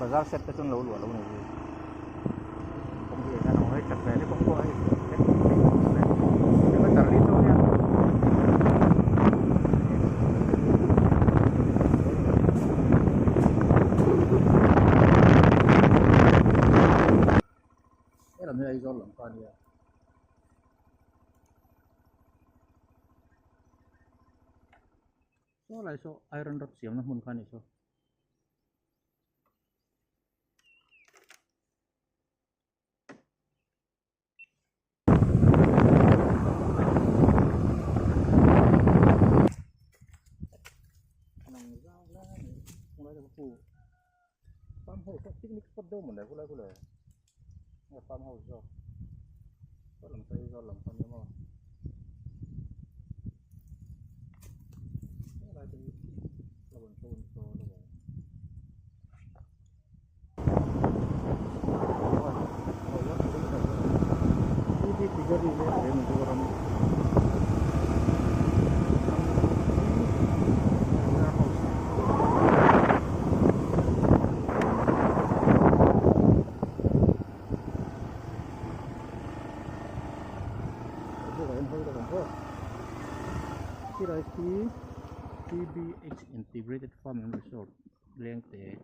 Bazar set te chu an lo luah lo ni hi. Kawng hi hian ang hei that ve ni kawng pawh hei kilometer li chu ania. Helam hi Aizawl lam kha ania. Saw lai saw iron rod siamna hmun kha a ni saw. Farm house a picnic spot deuh maw le khulai khu le nge farm house zawk saw lam saw Aizawl lam kha nia maw helai te hi lo an sawn sawn a maw. TBH Integrated Farm and Resort Lengte.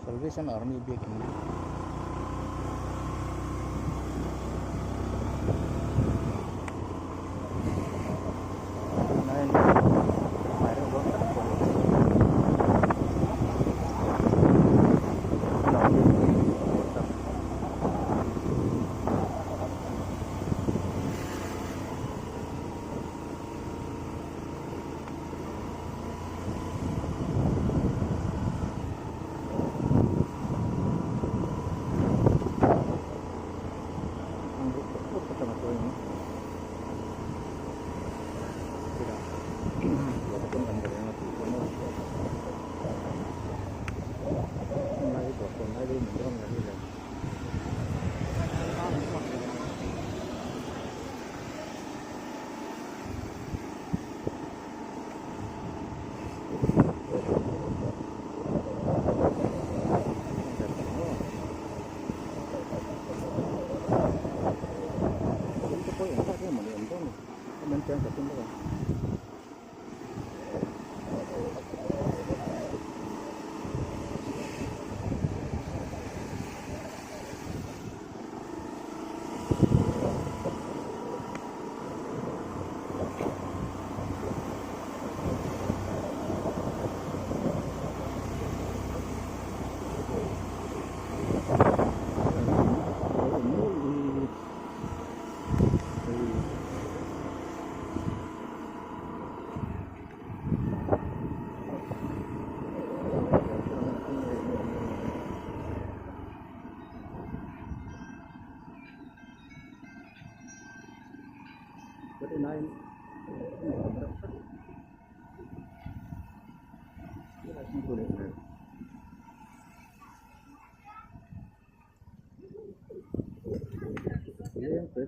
Salvation Army biakin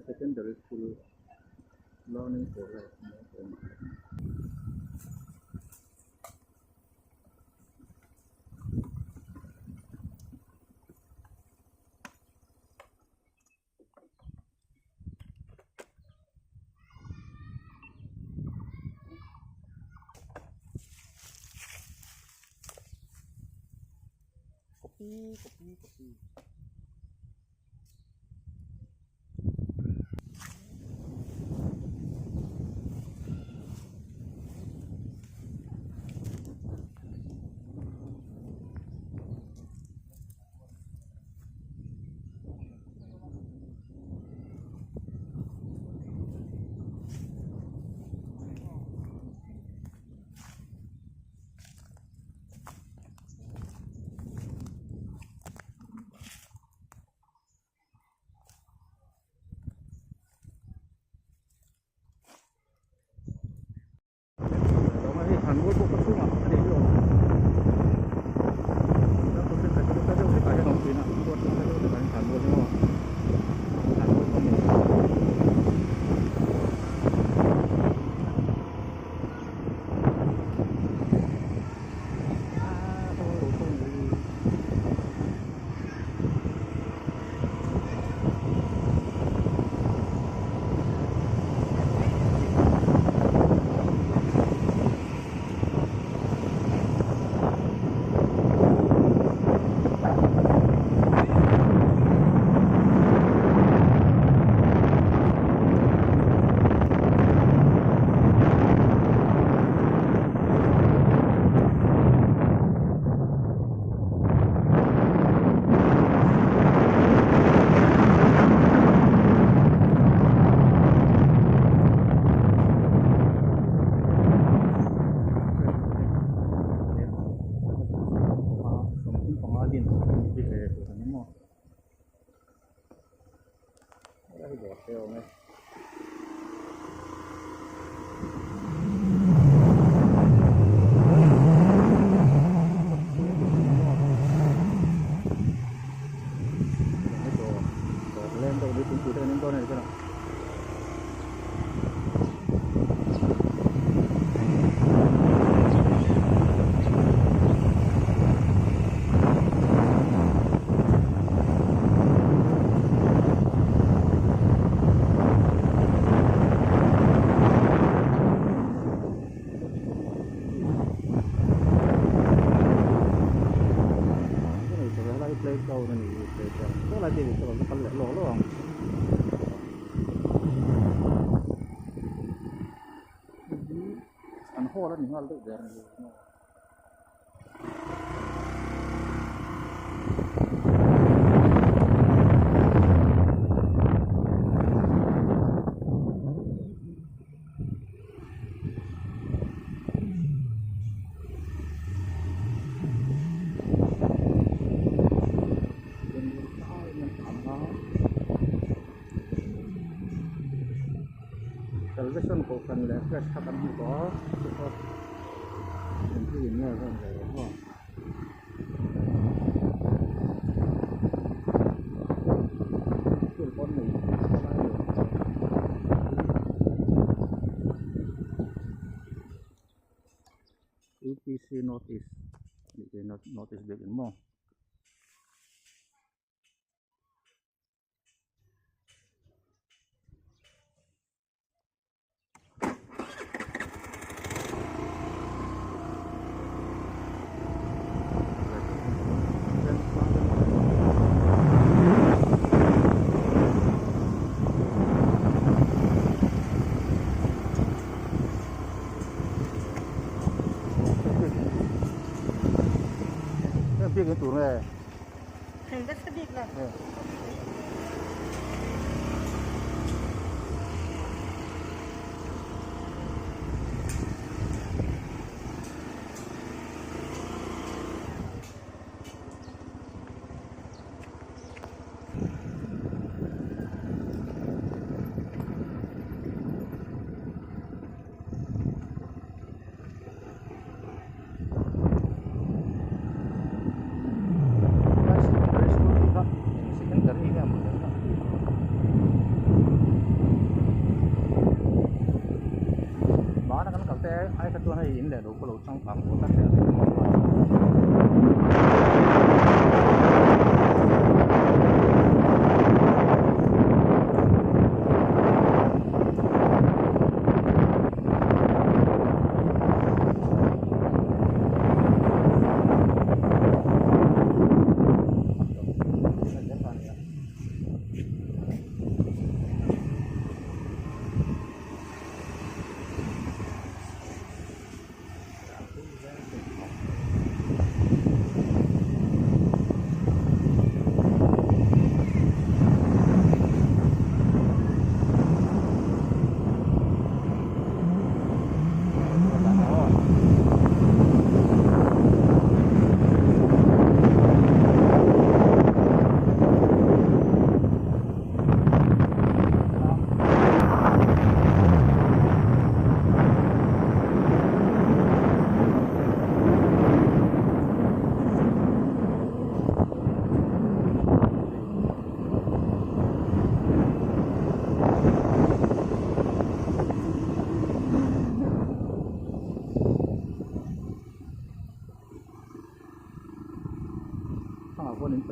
Secondary school learning for life. Kopi, kopi, kopi. Thlanmual pawh khaw chhungah a nei hlawm. Example thenkhat chu hla deuh hlekah hian a awm thin a, khua atanga hla deuh hlekah hian thlanmual hi a awm a, thlanmual pawh a nei. An hall a ni nghal deuh der a ni. Salvation kohhran leh flash kha kan hmu tawh a chu kha engthil in nge zawm ve lo maw. School pawn nei lai ni awm tak U_P_C North East tih hi North East biakin maw. Biak in tur nge? Bana kan kal te ai kha chuan hei in leh lo pawh lo changkang tawh tlat hle a.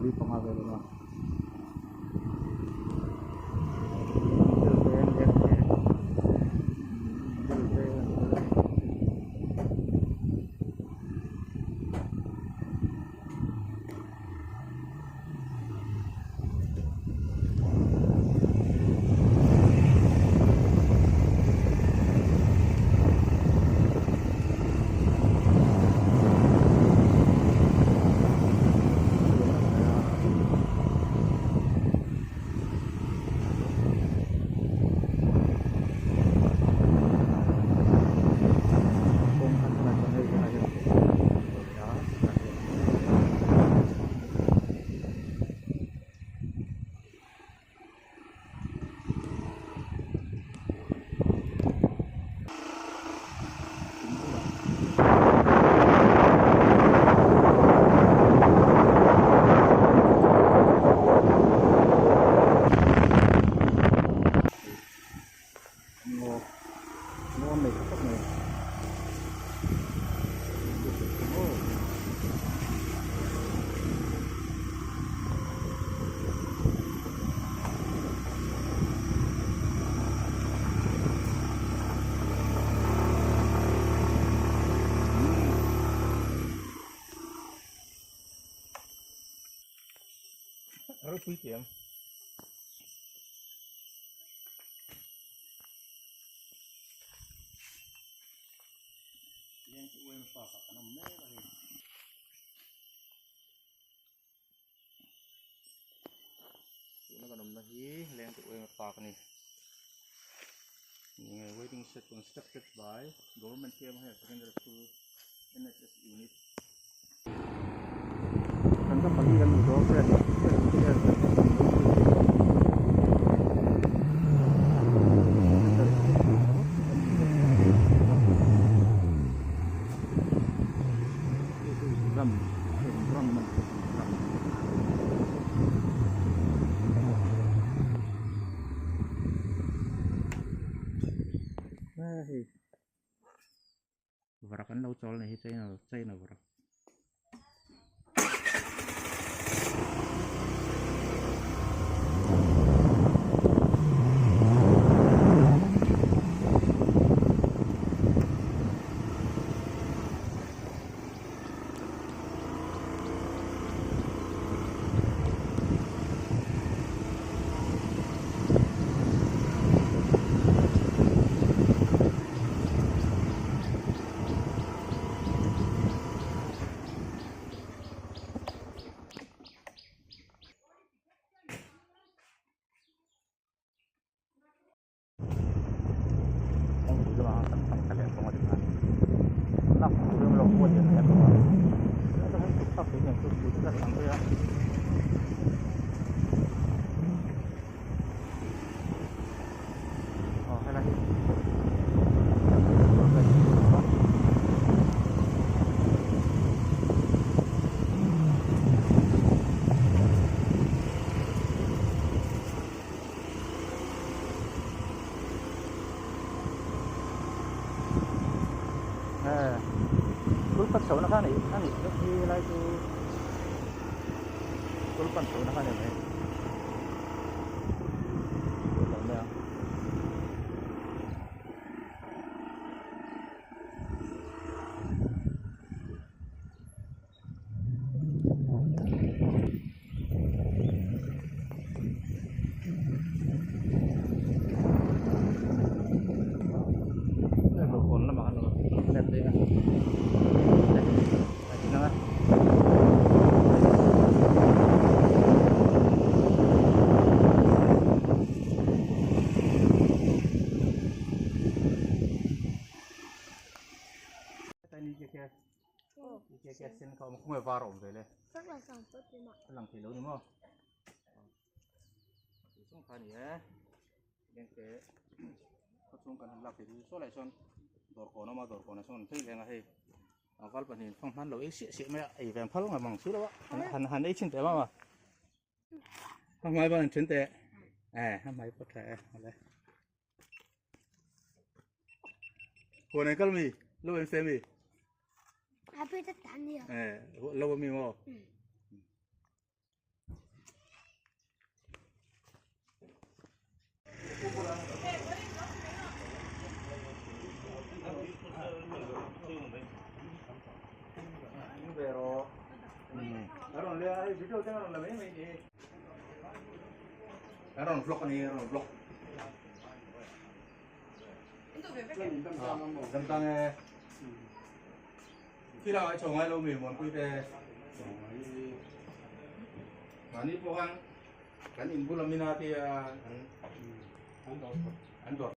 pali panga vel a awm a. Ngaw ngaw nei tha khawp mai. Ropui tiang. Leng chu uaim park ah kan awm mek a hei. Tuna kan awmna hi leng chu uaim park a ni. Nge waiting shed constructed by government K M higher secondary school N H S unit. Kan ka pali kan hmu dawn friend ram ram ram hei Varak an lo chawl nei hi China China varak. Kawngpui lamah khan kan thlang thla leh tawng a ti khan lak tur emaw lo pawh lian leh tawh a tlai hian chhuk thlak thei nen chu tui tlat ang mai a. Aw helai hi Kulpan chhohna kha anih anih vek hi helai chu kulpan chhohna kha a ni mai lo mai ang. Lang thei lo ni maw chung kha a ni e lengte khaw chhung kan han lak thei chu saw lai sawn dawr kawn a awm a dawr kawnah sawn an phei leng a hei val pahnih in fanghman lo ei siah siah mai a ei ve ang phal ngam ang si lo a han han ei chhin teh mama hmai ban an then teh e hmai pawh tha e awle. Huan an kal mi lo em se mi A pi ta tan ni. Eh lo mi mo. A rawn vlog a ni a rawn vlog. Dam tang e. Khi la ai chho ngai lo mi muan pui te. Mahni pawh khan kan in bula mina te an an dawr.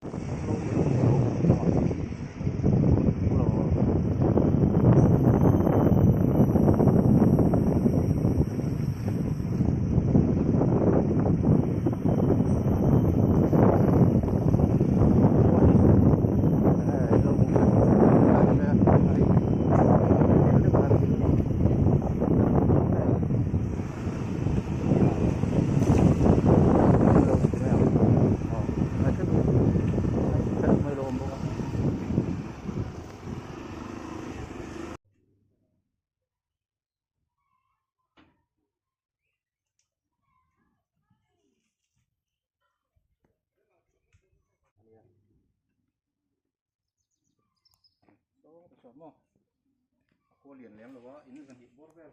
Saw maw a khua lian lem lo a in zan hih bawr vel.